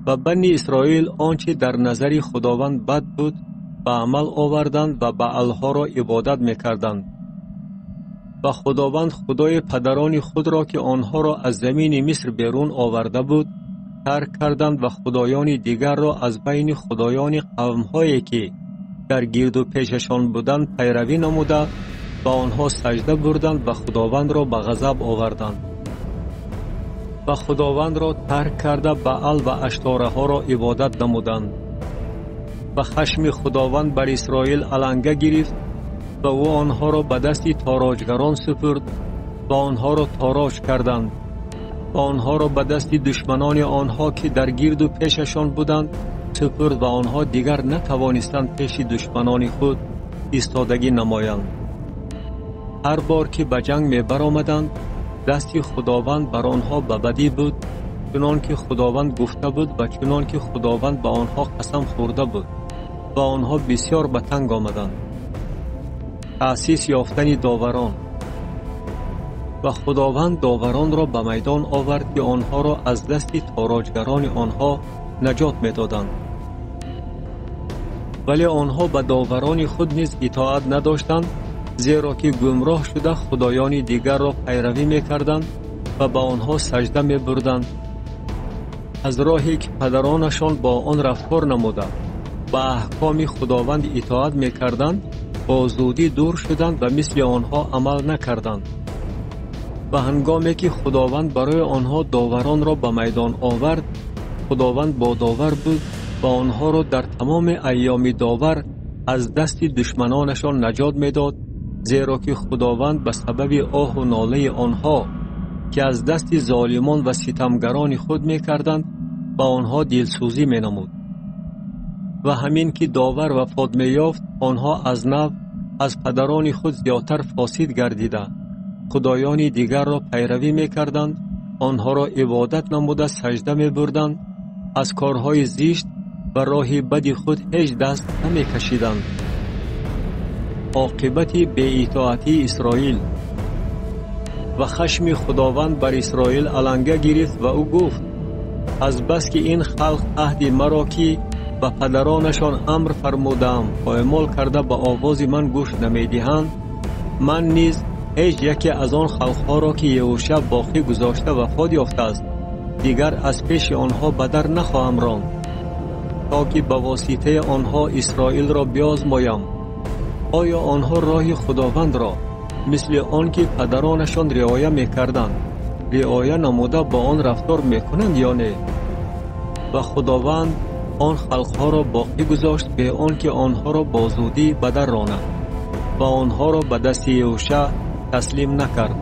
Ва Бани Исроил он чи дар назари Худованд бад буд ба амал оварданд ва Баалҳоро ибодат мекарданд. Ва Худованд Худои падарони худро, ки онҳоро аз замини Миср берун оварда буд, тарк карданд ва худоёни дигарро аз байни худоёни қавмҳое ки дар гирду пешашон буданд пайравӣ намуда, ба онҳо саҷда бурданд ва Худовандро ба ғазаб оварданд. Ва Худовандро тарк карда Баал ва Аштораҳоро ибодат намуданд. Ва хашми Худованд бар Исроил аланга гирифт ва ӯ онҳоро ба дасти тороҷгарон супурд ва онҳоро тороҷ карданд ва онҳоро ба дасти душманони онҳо, ки дар гирду пешашон буданд, супурд ва онҳо дигар натавонистанд пеши душманони худ истодагӣ намоянд. Ҳар бор ки ба ҷанг мебаромаданд, дасти Худованд бар онҳо ба бадӣ буд, чунон ки Худованд гуфта буд ва чунон ки Худованд ба онҳо қасам хӯрда буд, ва онҳо бисёр ба танг омаданд. Таъсис ёфтани доварон. Ва Худованд доваронро ба майдон овард, ки онҳоро аз дасти тороҷгарони онҳо наҷот медоданд. Вале онҳо ба доварони худ низ итоат надоштанд, зеро ки гумроҳ шуда худоёни дигарро пайравӣ мекарданд ва ба онҳо саҷда мебурданд. Аз роҳе ки падаронашон бо он рафтор намуда, ба аҳкоми Худованд итоат мекарданд, бо зудӣ дур шуданд ва мисли онҳо амал накарданд. Ва ҳангоме ки Худованд барои онҳо доваронро ба майдон овард, Худованд бо довар буд ва онҳоро дар тамоми айёми довар аз дасти душманонашон наҷот медод, зеро ки Худованд ба сабаби оҳу нолаи онҳо, ки аз дасти золимон ва ситамгарони худ мекарданд, ба онҳо дилсӯзӣ менамуд. Ва ҳамин ки довар вафот меёфт, онҳо аз нав аз падарони худ зиёдтар фосид гардида, худоёни дигарро пайравӣ мекарданд, онҳоро ибодат намуда саҷда мебурданд, аз корҳои зишт ва роҳи бади худ ҳеҷ даст намекашиданд. Оқибати беитоатии Исроил. Ва хашми Худованд бар Исроил аланга гирифт ва ӯ гуфт: аз бас ки ин халқ аҳди маро, ки ба падаронашон амр фармудаам, поймол карда ба овози ман гӯш намедиҳанд, ман низ ҳеҷ яке аз он халқҳоро, ки Еҳошаъ боқӣ гузошта вафот ёфтааст, дигар аз пеши онҳо ба дар нахоҳам ронд, то ки ба воситаи онҳо Исроилро биозмоям. Оё онҳо роҳи Худовандро, мисли он ки падаронашон риоя мекарданд, риоя намуда бо он рафтор мекунанд ё не? Ва Худованд он халқҳоро боқӣ гузошт бе он ки онҳоро бо зудӣ ба дар ронад ва онҳоро ба дасти Еҳошаъ таслим накард.